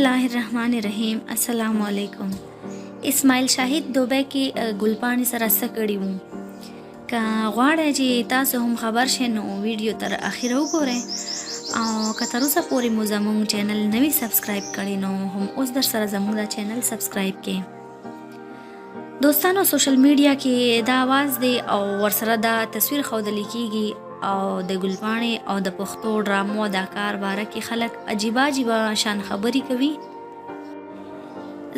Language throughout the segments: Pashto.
الله الرحمن الرحیم. السلام علیکم. اسماعیل شاهد دوبۍ کې ګلپاڼې سره څه کړي وو؟ که غواړئ چې تاسو هم خبر شئ نو ویډیو تر اخره وګورئ، او که تر اوسه پورې مو زموږ چینل نه وي سبسکرایب کړی نو هم اوس در سره زموږ دا چینل سبسکرایب کړئ. دوستانو، سوشل میډیا کې دا आवाज دی او ورسره دا تصویر ښودل کیږي، او د ګلپاڼې او د پښتو ډرامو اداکار باره کې خلک عجیبه عجیبه شان خبرې کوي.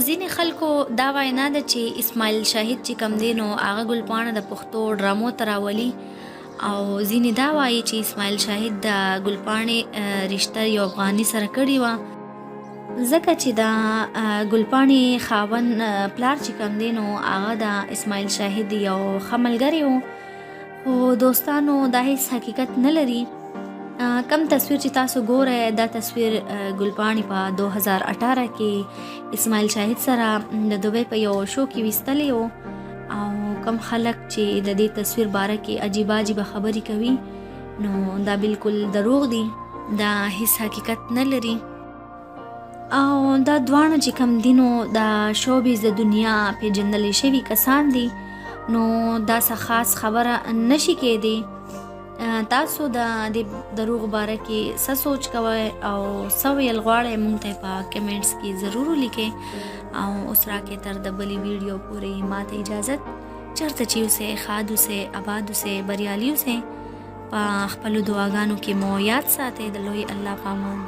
ځینې خلکو دا وینا ده چې اسماعیل شاهد چې کم دی نو هغه ګلپاڼه د پښتو ډرامو ته راولي، او ځینې دا وایي چې اسماعیل شاهد د ګلپاڼې رشته یو افغاني سره کړې وه، ځکه چې د ګلپاڼې خاوند پلار چې کوم دی نو هغه د اسماعیل شاهد یو ښه ملګری و. خو دوستانو، دا هیڅ حقیقت نه لري. کم تصویر چې تاسو ګورئ، دا تصویر ګلپاڼې په 2018 کې اسماعیل شاهد سره د دوبۍ په یو شو کې ویستلی و، او کم خلک چې د دې تصویر باره کې عجیبه عجیبه خبرې کوي نو دا بالکل دروغ دي، دا هیڅ حقیقت نه لري. او دا دواړه چې کم دي نو د شوبیز د دنیا پیژندل شوي کسان دي، نو دا څه خاص خبره نشي کېدی. تاسو د دې دروغ باره کې څه سوچ کوئ او څه ویل غواړئ، مونږ ته په کمنټس کې ضرور ولیکئ. او اوس راکې تر د بلې ویډیو پورې ماته اجازت. چېرته چې اوسئ ښاد اوسئ، اباد اوسئ، بریالي اوسئ. په خپلو دعاګانو کې مو یاد ساتئ. د لوی الله په امان.